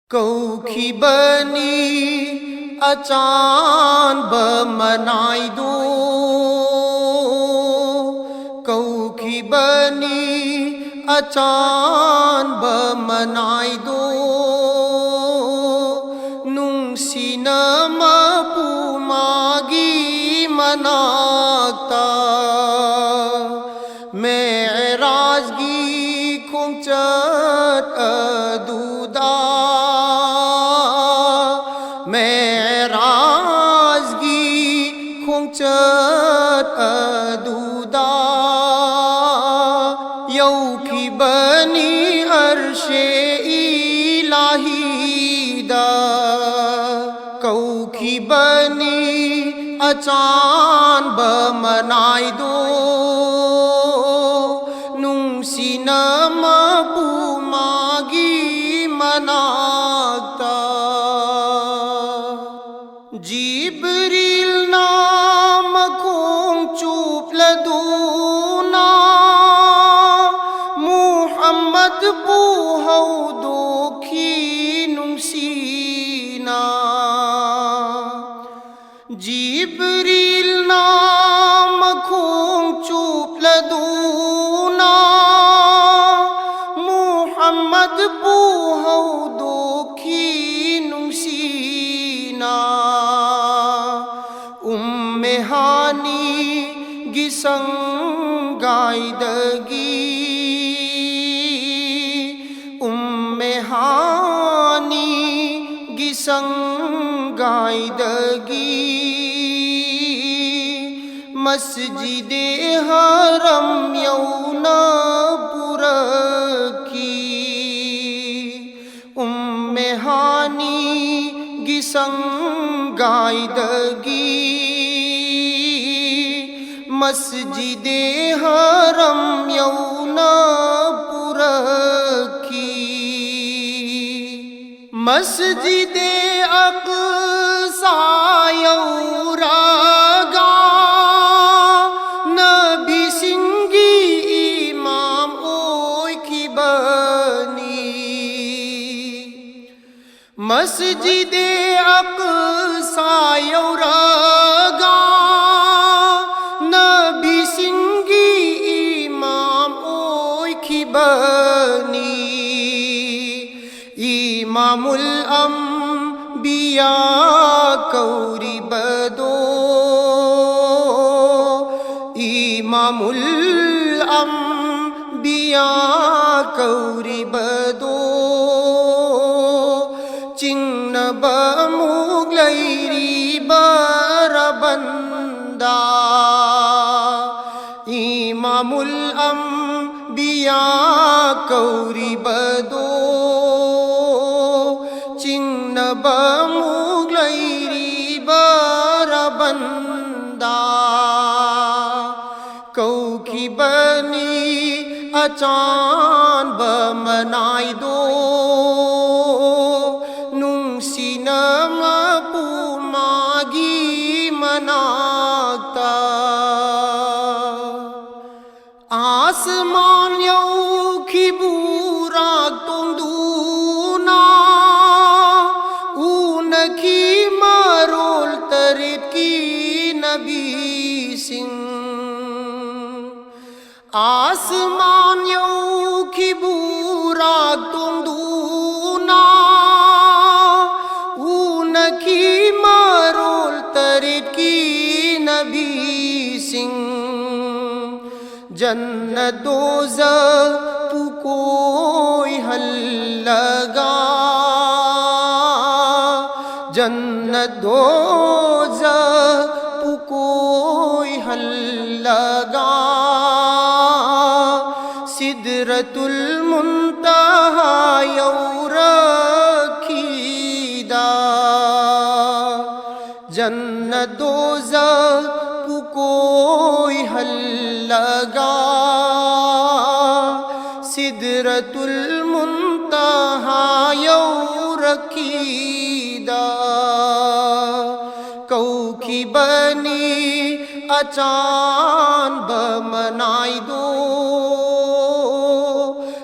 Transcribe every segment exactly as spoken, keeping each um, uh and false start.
ꯀꯧꯈꯤꯕꯅꯤ ꯑꯆꯥꯟꯕ ꯃꯅꯥꯏꯗꯣ, ꯀꯧꯈꯤꯕꯅꯤ ꯑꯆꯥꯟꯕ ꯃꯅꯥꯏꯗꯣ, ꯅꯨꯡꯁꯤꯅ ꯃꯄꯨ ꯃꯥꯒꯤ ꯃꯅꯥꯛꯇ꯫ ꯃꯦꯔꯥꯖꯒꯤ ꯈꯣꯡꯆꯠ ꯑꯗꯨꯗ, ꯃꯦꯔꯥꯖꯒꯤ ꯈꯣꯡꯆꯠ ꯑꯗꯨꯗ, ꯌꯧꯈꯤꯕꯅꯤ ꯑꯔꯁꯦ ꯏꯂꯥꯍꯤꯗ꯫ ꯀꯧꯈꯤꯕꯅꯤ ꯑꯆꯥꯟꯕ ꯃꯅꯥꯏꯗꯣ, ꯅꯨꯡꯁꯤꯅ ꯃꯄꯨ ꯃꯥꯒꯤ ꯃꯅꯥꯛꯇ꯫ ꯖꯤꯕ꯭ꯔꯤꯜꯅ ꯃꯈꯣꯡ ꯆꯨꯞꯂꯗꯨꯅ ꯃꯨꯍꯝꯃꯗꯄꯨ ꯍꯧꯗꯣꯛꯈꯤ ꯅꯨꯡꯁꯤꯅ꯫ ꯖꯤꯕ꯭ꯔꯤꯜꯅ ꯃꯈꯣꯡ ꯆꯨꯞꯂꯗꯨꯅ ꯃꯨꯍꯝꯃꯗꯄꯨ ꯍꯧꯗꯣꯛꯈꯤ ꯅꯨꯡꯁꯤꯅ꯫ ꯎꯝꯃꯦ ꯍꯥꯅꯤꯒꯤ ꯁꯪꯒꯥꯏꯗꯒꯤ, ꯎꯝꯃꯦ ꯍꯥꯅꯤꯒꯤ ꯁꯪꯒꯥꯏꯗꯒꯤ ꯃꯁꯖꯤꯗꯦ ꯍꯔꯝ ꯌꯧꯅ ꯄꯨꯔꯛꯈꯤ꯫ ꯎꯝꯃꯦ ꯍꯥꯅꯤꯒꯤ ꯁꯪꯒꯥꯏꯗꯒꯤ ꯃꯁꯖꯤꯗꯦ ꯍꯔꯝ ꯌꯧꯅ ꯄꯨꯔꯛꯈꯤ꯫ ꯃꯁꯖꯤꯗꯦ ꯑꯛꯁꯥ ꯌꯧꯔꯒ ꯅꯕꯤꯁꯤꯡꯒꯤ ꯏꯃꯥꯝ ꯑꯣꯏꯈꯤꯕꯅꯤ꯫ ꯃꯁꯖꯤꯗꯦ ꯑꯛꯁꯥ ꯌꯧꯔꯒ ꯅꯕꯤꯁꯤꯡꯒꯤ ꯏꯃꯥꯝ ꯑꯣꯏꯈꯤꯕꯅꯤ꯫ ꯏꯃꯥꯃꯨꯜ ꯑꯝꯕꯤꯌꯥ ꯀꯧꯔꯤꯕꯗꯣ, ꯏꯃꯥꯃꯨꯜ ꯑꯝꯕꯤꯌꯥ ꯀꯧꯔꯤꯕꯗꯣ, ꯆꯤꯡꯅꯕ ꯑꯃꯨꯛ ꯂꯩꯔꯤꯕꯔꯕꯟꯗ? ꯏꯃꯥꯃꯨꯜ ꯑꯝꯕꯤꯌꯥ ꯀꯧꯔꯤꯕꯗꯣ, ꯆꯤꯡꯅꯕ ꯑꯃꯨꯛ ꯂꯩꯔꯤꯕꯔꯕꯟꯗ? ꯀꯧꯈꯤꯕꯅꯤ ꯑꯆꯥꯟꯕ ꯃꯅꯥꯏꯗꯣ, ꯅꯨꯡꯁꯤꯅ ꯃꯄꯨ ꯃꯥꯒꯤ ꯃꯅꯥꯛꯇ꯫ ꯑꯥꯁꯃꯥꯟ ꯌꯧꯈꯤ ꯕꯨꯔꯥꯛ ꯇꯣꯡꯗꯨꯅ, ꯎꯅꯈꯤ ꯃꯔꯣꯜ ꯇꯔꯦꯠꯀꯤ ꯅꯕꯤꯁꯤꯡ꯫ ꯑꯥꯁꯃꯥꯟ ꯌꯧꯈꯤ ꯕꯨꯔꯥꯛ ꯇꯣꯡꯗꯨꯅ, ꯎꯅꯈꯤ ꯃꯔꯣꯜ ꯇꯔꯦꯠꯀꯤ ꯅꯕꯤꯁꯤꯡ꯫ ꯖꯟꯅꯠ ꯗꯣꯖꯈ ꯄꯨꯀꯣꯏꯍꯜꯂꯒ, ꯖꯟꯅꯠ ꯗꯣꯖꯈ ꯄꯨꯀꯣꯏꯍꯜꯂꯒ, ꯁꯤꯗ꯭ꯔꯇꯨꯜ ꯃꯨꯟꯇꯍꯥ ꯌꯧꯔꯛꯈꯤꯗ꯫ ꯖꯟꯅꯠ ꯗꯣꯖꯈ ꯄꯨꯀꯣꯏꯍꯜꯂꯒ, ꯁꯤꯗ꯭ꯔꯇꯨꯜ ꯃꯨꯟꯇꯍꯥ ꯌꯧꯔꯛꯈꯤꯗ꯫ ꯀꯧꯈꯤꯕꯅꯤ ꯑꯆꯥꯟꯕ ꯃꯅꯥꯏꯗꯣ,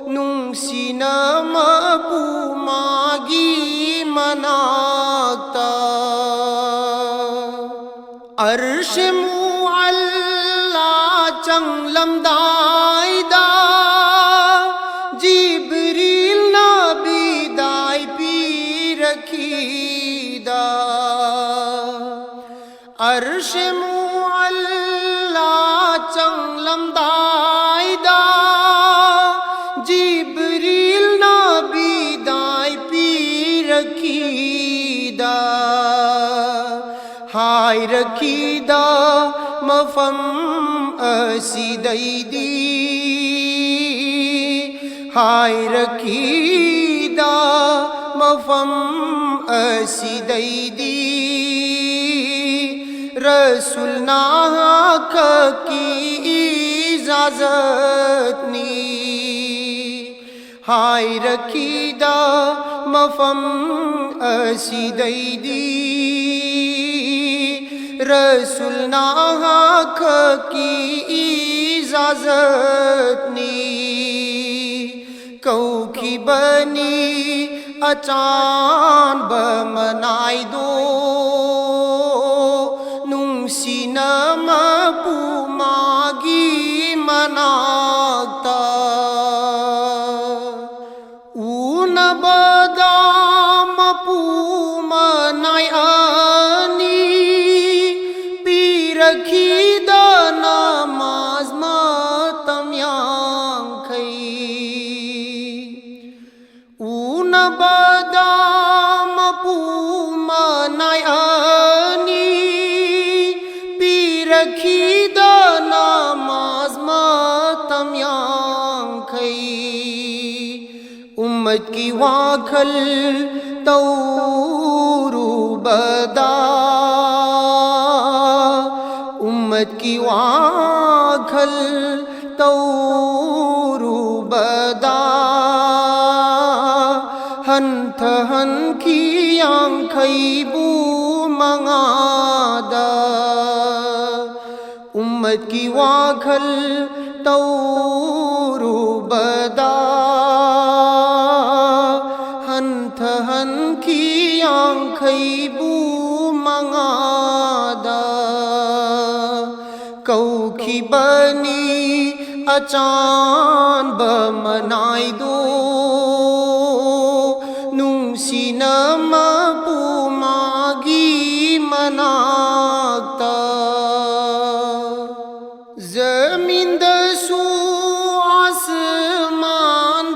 ꯅꯨꯡꯁꯤꯅ ꯃꯄꯨ ꯃꯥꯒꯤ ꯑꯔꯁꯦ ꯃꯨꯑꯜꯂꯥ ꯆꯪꯂꯝꯗꯥꯏꯗ, ꯖꯤꯕ꯭ꯔꯤꯜꯅ ꯕꯤꯗꯥꯏ ꯄꯤꯔꯛꯈꯤꯗ꯫ ꯑꯔꯁꯦ ꯃꯨꯑꯜꯂꯥ ꯆꯪꯂꯝꯗꯥꯏꯗ, ꯖꯤꯕ꯭ꯔꯤꯜꯅ ꯕꯤꯗꯥꯏ ꯄꯤꯔꯛꯈꯤꯗ꯫ ꯍꯥꯏꯔꯛꯈꯤꯗ ꯃꯐꯝ ꯑꯁꯤꯗꯩꯗꯤ, ꯍꯥꯏꯔꯛꯈꯤꯗ ꯃꯐꯝ ꯑꯁꯤꯗꯩꯗꯤ, ꯔꯁꯨꯜꯅ ꯍꯛꯀꯤ ꯏꯖꯥꯖꯠꯅꯤ꯫ ꯍꯥꯏꯔꯛꯈꯤꯗ ꯃꯐꯝ ꯑꯁꯤꯗꯩꯗꯤ, ꯔꯁꯨꯜꯅ ꯍꯛꯀꯤ ꯏꯖꯥꯖꯠꯅꯤ꯫ ꯀꯧꯈꯤꯕꯅꯤ ꯑꯆꯥꯟꯕ ꯃꯅꯥꯏꯗꯣ, ꯅꯨꯡꯁꯤꯅ ꯃꯄꯨ ꯃꯥꯒꯤ ꯃꯅꯥꯛꯇ꯫ ꯎꯅꯕꯗ ꯃꯄꯨ ꯃꯅꯥꯏ ꯑꯅꯤ ꯄꯤꯔꯛꯈꯤꯗ ꯅꯃꯥꯖ ꯃꯇꯝ ꯌꯥꯡꯈꯩ꯫ ꯎꯅꯕꯗ ꯃꯄꯨ ꯃꯅꯥꯏ ꯑꯅꯤ ꯄꯤꯔꯛꯈꯤꯗ ꯅꯃꯥꯖ ꯃꯇꯝ ꯌꯥꯡꯈꯩ꯫ ꯎꯝꯃꯠꯀꯤ ꯋꯥꯈꯜ ꯇꯧꯔꯨꯕꯗ, ꯎꯝꯃꯠꯀꯤ ꯋꯥꯈꯜ ꯇꯧꯔꯨꯕꯗ, ꯍꯟꯊꯍꯟꯈꯤ ꯌꯥꯡꯈꯩꯕꯨ ꯃꯉꯥꯗ꯫ ꯎꯝꯃꯠꯀꯤ ꯋꯥꯈꯜ ꯇꯧꯔꯨꯕꯗ, ꯍꯟꯊꯍꯟꯈꯤ ꯌꯥꯡꯈꯩꯕꯨ ꯃꯉꯥꯗ꯫ ꯈꯤꯕꯅꯤ ꯑꯆꯥꯟꯕ ꯃꯅꯥꯏꯗꯣ ꯅꯨꯡꯁꯤꯅ ꯃꯄꯨ ꯃꯥꯒꯤ ꯃꯅꯥꯛꯇ꯫ ꯖꯃꯤꯟꯗꯁꯨ ꯑꯁꯃꯥꯟꯗꯁꯨ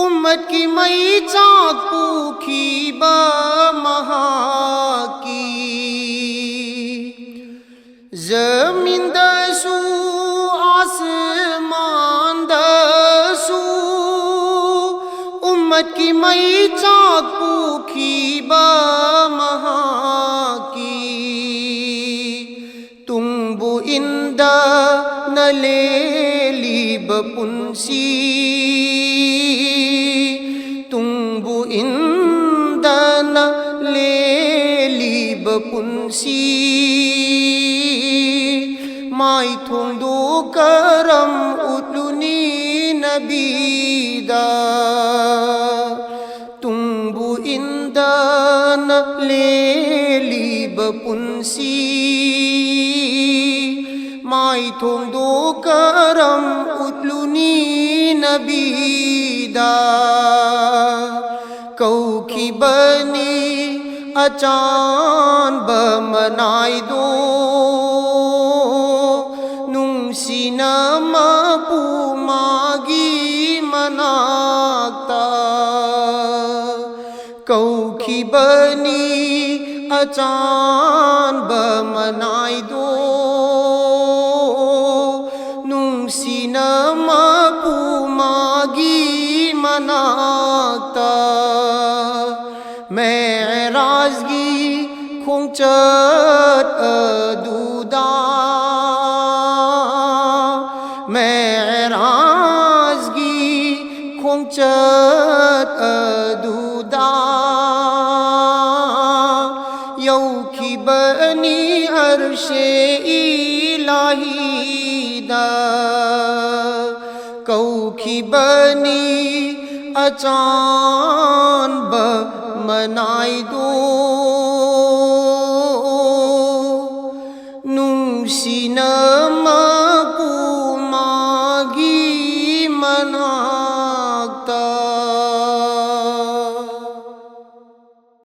ꯎꯝꯃꯠꯀꯤ ꯃꯩꯆꯥꯛ ꯄꯨꯈꯤꯕ ꯃꯍꯥꯛꯀꯤ꯫ ꯖꯃꯤꯟꯗꯁꯨ ꯑꯁꯃꯥꯟꯗꯁꯨ ꯎꯝꯃꯠꯀꯤ ꯃꯩꯆꯥꯛ ꯄꯨꯈꯤꯕ ꯃꯍꯥꯛꯀꯤ꯫ ꯇꯨꯡꯕꯨ ꯏꯟꯗꯅ ꯂꯦꯜꯂꯤꯕ ꯄꯨꯟꯁꯤ, ꯇꯨꯡꯕꯨ ꯏꯟꯗꯅ ꯂꯦꯜꯂꯤꯕ ꯄꯨꯟꯁꯤ ꯃꯥꯏꯊꯣꯡꯗꯣ ꯀꯔꯝ ꯎꯠꯂꯨꯅꯤ ꯅꯕꯤꯗ? ꯇꯨꯡꯕꯨ ꯏꯟꯗꯅ ꯂꯦꯜꯂꯤꯕ ꯄꯨꯟꯁꯤ ꯃꯥꯏꯊꯣꯡꯗꯣ ꯀꯔꯝ ꯎꯠꯂꯨꯅꯤ ꯅꯕꯤꯗ? ꯀꯧꯈꯤꯕꯅꯤ ꯑꯆꯥꯟꯕ ꯃꯅꯥꯏꯗꯣ ꯅꯨꯡꯁꯤꯅ ꯃꯄꯨ ꯃꯥꯒꯤ ꯃꯅꯥꯛꯇ꯫ ꯀꯧꯈꯤꯕꯅꯤ ꯑꯆꯥꯟꯕ ꯃꯅꯥꯏꯗꯣ ꯅꯨꯡꯁꯤꯅ ꯃꯄꯨ ꯃꯥꯒꯤ ꯃꯅꯥꯛꯇ꯫ ꯃꯦꯔꯥꯖꯒꯤ ꯈꯣꯡꯆꯠ ꯑꯗꯨꯗ, ꯃꯦꯔꯥꯖꯒꯤ ꯈꯣꯡꯆꯠ ꯑꯗꯨꯗ ꯌꯧꯈꯤꯕꯅꯤ ꯑꯔꯁꯦ ꯏꯂꯥꯍꯤꯗ꯫ ꯀꯧꯈꯤꯕꯅꯤ ꯑꯆꯥꯟꯕ ꯃꯅꯥꯏꯗꯣ ꯅꯨꯡꯁꯤꯅ ꯃꯈꯣꯟ